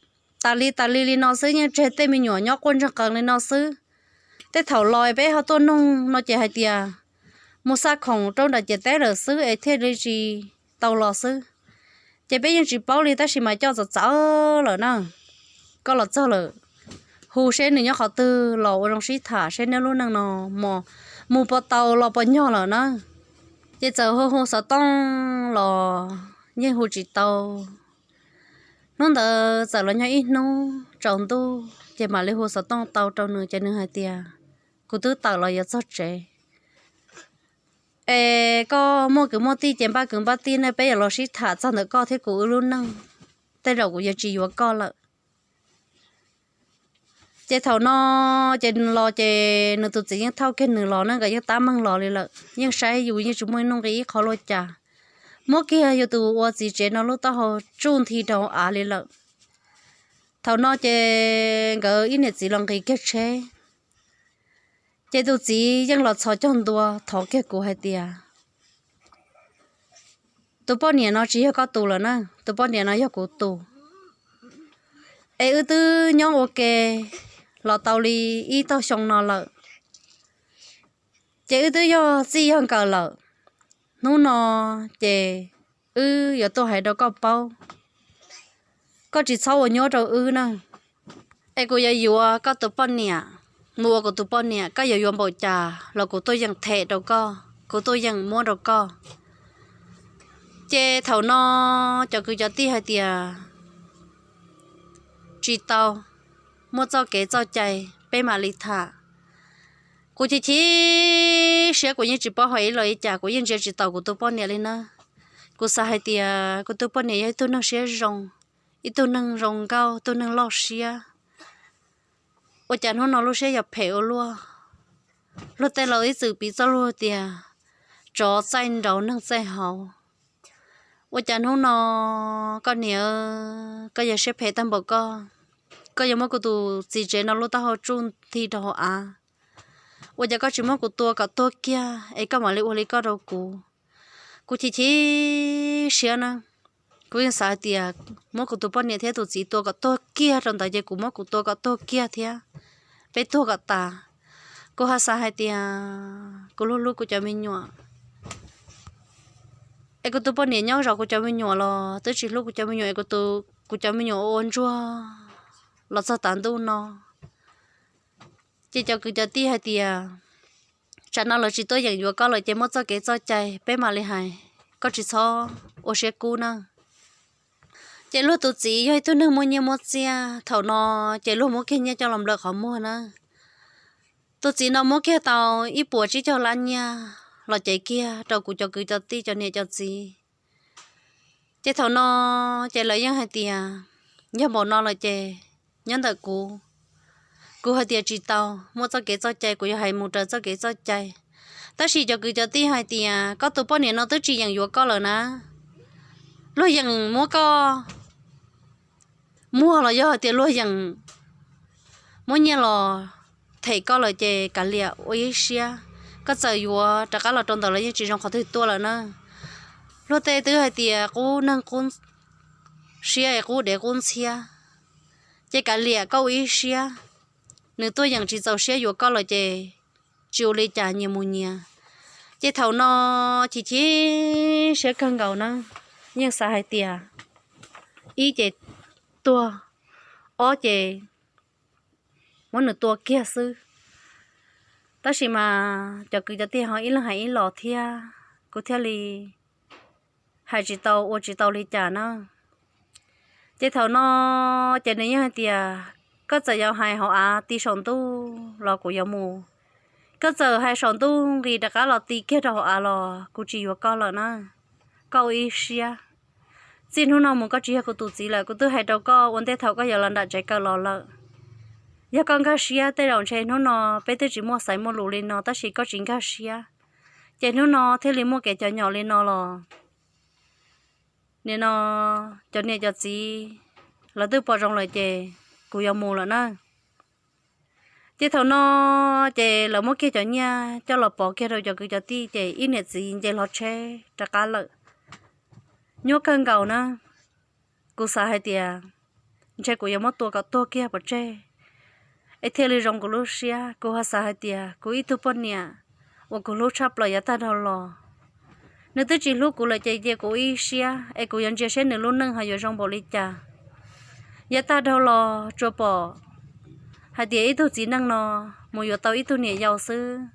tas li tas li li no xwb, yeej tseg tej me nyuam nyob quaj ntseeg qees li no xwb. Tej thaum los peb ho tuaj nug no ces hais tias mus xa khoom rau nram ciam teb lawm xwb es thiaj li tsis tau los xwb. Ces peb yeej tsis paub li tab sis mas coj txawv txawv lawm na. Koj los txog lawm, hu seb nws nyob qhov twg los ua zoo sib tham seb neb lub neej no mus puas tau los puas nyog lawm na. Ces txawm hu hu xov tooj los yeej hu tsis tau. Hnub ntawd txawm los nyob ib hnub tsaus ntuj ces mam li hu xov tooj tau rau nws ces nws hais tias kuv twb tawm los yuav txog tsev es koj muaj kwv muaj tij ces npaj kwv npaj tij ne, peb yuav los sib tham txog ntawm koj thiab kuv wb lub neej, tej zaum kuv yuav tsis yuav koj lawm. Ces thaum no ces los ces nws tus txiv yeej thauj kiag nws los ne, nkawd yeej tab meeg los li lawm, yeej saib yus yeej tsis muaj ib nuj nqi ib qho luaj cas. Muab kiag yus tus ua txiv tsev no lub taub hau tsuj nthi rau av li lawm. Thaum no ces nkawd ib niam txiv los nqis kiag tsheb, ces tus txiv yeej los txhos caug ntua thov kiag kuv hais tias tus poj niam no tsis yog koj tus lawm na, tus poj niam no yog kuv tus. Es wb twb nyob ua ke los tau li ib tog xyoo no lawm, ces wb twb yog txij yog nkawm lawm. Hnub no ces wb yuav tuaj hais rau koj paub, koj tsis txhob ua nyuab rau wb na. Es kuv yuav yuav koj tus poj niam mus ua kuv tus poj niam, koj yuav yuav npaum cas los kuv tuaj yeem them rau koj, kuv tuaj yeem muab rau koj. Ces thaum no cov kwv cov tij hais tias tsis tau, muaj txoj kev txoj cai peb mam li tham. Kuv chim chim siab, kuv yeej tsis paub hais ib los li cas, kuv yeej ntsia tsis taus kuv tus poj niam li na. Kuv xav hais tias kuv tus poj niam yog ib tug neeg siab zoo, ib tug neeg zoo nkauj, tug neeg loj siab. Ua cas hnub no lub siab yuav phem ua luaj? Luag tej laus ib txwm piv txoj lus tias tsov txaij nraud neeg txaij hauv. Ua cas hnub no koj niam, koj yog siab phem tag npaum koj, koj yuav muab kuv tus txiv tsev no lub taub hau tsuj nthi rau hauv av? Ua cas koj tsis muab kuv tua kom tuag kiag es koj mam li ua li koj rau kuv? Kuv chim chim siab na. Kuv yeej xav hais tias muab kuv tus poj niam thiab tus txiv tua kom tuag kiag rau ntawd ces kuv muab kuv tua kom tuag kiag thiab, peb tuag kom tas. Kuv ho xav hais tias kuv hlub hlub kuv cov me nyuam, es kuv tus poj niam nyob zov kuv cov me nyuam los twb tsis hlub kuv cov me nyuam, es kuv tus, kuv cov me nyuam ua ntsuag los txog tav ntuj no. Ces cov kwv cov tij hais tias tsam no lawv tsis tuaj yeem yuav koj lawm ces muab txoj kev txoj cai peb mam li hais, koj tsis txhob ua siab kub na. Ces luag tus txiv yog ib tug neeg muaj nyiaj muaj txiaj, thaum no ces luag muab kiag nyiaj coj los nplawm qhov muag na. Tus txiv no muab kiag tau ib puas tsib caug lab nyiaj los cev kiag rau kuv cov kwv cov tij cov niam cov txiv. Ces thaum no ces lawv yeej hais tias yog npaum no lawm ces nyob ntawm kuv. Kuv hais tias tsis tau, muaj txoj kev txoj cai kuv yuav hais mus raws txoj kev txoj cai. Tab sis cov kwv cov tij hais tias koj tus poj niam no twb tsis yeem yuav koj lawm na, luag yeem muab koj muag los yog hais tias luag yeem muab nyiaj los them koj lawm ces kav liam ua ib siab, koj txawm yuav rov qab los rau ntawm los yeej tsis zoo qhov twg tuaj lawm na. Luag tej twb hais tias qub neeg qub siab es qub dev qub ntxhiab, ces kav liam koj ua ib siab. Nws tuaj yeem tsis txaus siab yuav koj lawm ces tsis ua li cas, nyias mus nyias. Ces thaum no chim chim siab kawg nkaus na, yeej xav hais tias ib ces tuag, ob ces muab nws tua kiag xwb. Tab sis mas cov kwv cov tij ho ib leeg hais ib los thiab, kuv thiaj li hais tsis tau ua tsis tau li cas na. Ces thaum no ces nws yeej hais tias, koj txawm yuav hais hauv av ti saum ntuj los kuv yuav mus, koj txawm hais saum ntuj nqis rov qab los ti kiag rau hauv av los kuv tsis yuav koj lawm na. Koj ua ib siab, txij hnub no mus koj tsis yog kuv tus txiv lawm. Kuv twb hais rau koj ua ntej thaum koj yuav los nram tsev kawm los lawm, yog koj nkag siab tej zaum ntshe hnub no peb twb tsis muaj xaiv muaj lus li no, tab sis koj tsis nkag siab, ces hnub no thiaj li muaj kev cov nyom li no los. Nim no cov niam cov txiv lawv twb pom zoo lawm ces kuv yuav mus lawm na. Ces thaum no ces lawv muab kiag cov nyiaj coj los pov kiag rau cov kwv cov tij ces ib niam txiv nce hlo tsheb rov qab lawm. Nyuaj kawg nkaus na, kuv xav hais tias ntshe kuv yuav muab tua kom tuag kiag pov tseg es thiaj li zoo kuv lub siab. Kuv ho xav hais tias kuv ib tug poj niam uas kuv hlub tshaj plaws yav tag dhau los, nws twb tsis hlub kuv lawm ces cia kuv ib siab es kuv yuav ntsia seb nws lub neej ho yuav zoo npaum li cas. Yav tag dhau los tsuas pom hais tias ib tug txiv neej no mus yuav tau ib tug niam yau xwb,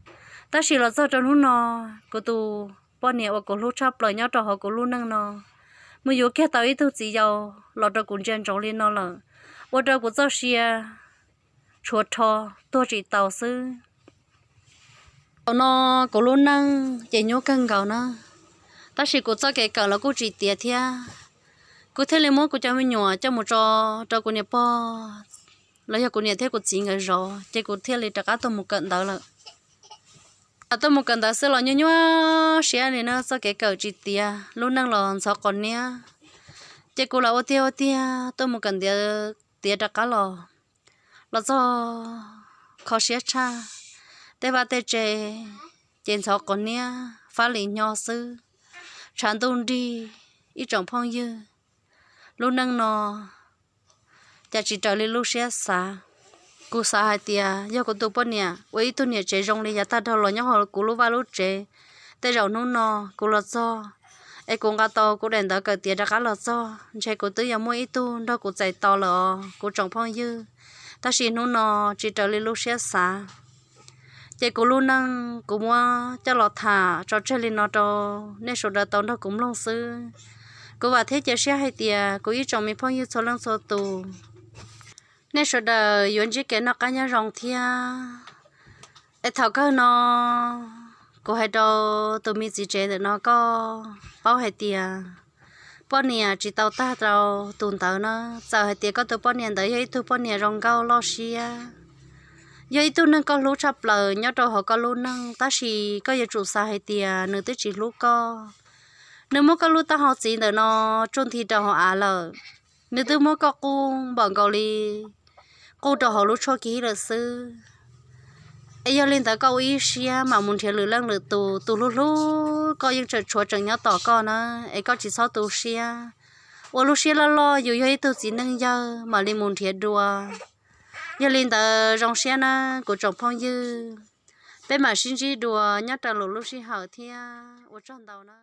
tab sis los txog rau hnub no kuv tus poj niam uas kuv hlub tshaj plaws nyob rau hauv kuv lub neej no mus yuav kiag tau ib tug txiv yau los rau kuv ntsia ntsoov li no lawm, ua rau kuv txoj sia tshuav rho tuag tsis tau xwb. Thaum no kuv lub neej ces nyuaj kawg nkaus na, tab sis kuv txoj kev kawm los kuj tsis tiav thiab. Kuv thiaj li muab kuv cov me nyuam coj mus tso rau kuv niam pog los yog kuv niam thiab kuv txiv nkawd zov, ces kuv thiaj li rov qab tuaj mus kawm ntawv lawm. Tuaj mus kawm ntawv xwb los nyuaj nyuaj siab li na, txoj kev kawm tsis tiav, lub neej los ntxhov qos niab. Ces kuv los ua tiag ua tiag tuaj mus kawm ntawv tiav rov qab los, los txog kho siab tshaj, tej vaj tej tse ces ntxhov qos niab fab li nyo xwb, tshav ntuj nrig. Ib tsoom phooj ywg, lub neej no cas tsis raws li lub siab xav. Kuv xav hais tias yog kuv tus poj niam ua ib tug niam tsev zoo li yav tag dhau los nyob hauv kuv lub vaj lub tsev, tej zaum hnub no kuv los txog es kuv nqa tau kuv daim ntawv kawm tiav rov qab los txog, ntshe kuv twb yuav muaj ib tug nrog kuv txais tos lawm os kuv tsoom phooj ywg. Tab sis hnub no tsis raws li lub siab xav. Ces kuv lub neej kuv muab coj los tham tso tseg li no rau nej sawv daws tau nrog kuv mloog xwb. Kuv vam thiab cia siab hais tias kuv ib tsoom me phooj ywg txhua leej txhua tus, nej sawv daws yuav ntsib kev noj qab nyob zoo thiab. Es thaum kawg no kuv hais rau tus me txiv tsev ntawm no koj paub hais tias poj niam tsis tau tag rau tus ntawd na. Txawm hais tias koj tus poj niam ntawd yog ib tug poj niam zoo nkauj loj siab, yog ib tug neeg koj hlub tshaj plaws nyob rau hauv koj lub neej, tab sis koj yuav tsum xav hais tias nws twb tsis hlub koj. Nws muab koj lub taub hau txiv ntawm no tsuj nthi rau hauv av lawm. Nws twb muab koj qub npaum nkaus li qub rau hauv lub tshuaj kiv lawm xwb. Es yog li ntawd koj ua ib siab mam mus nrhiav lwm leej lwm tus, tus hlub hlub koj yeej tseem tshuav tseem nyob tos koj na. Es koj tsis txhob tu siab, ua lub siab loj loj, yus yog ib tug txiv neej yawg mam li mus nrhiav dua. Yog li ntawd zoo siab na kuv tsoom phooj ywg, peb mam sib ntsib dua nyob rau lwm lub sij hawm thiab ua tsaug ntau na.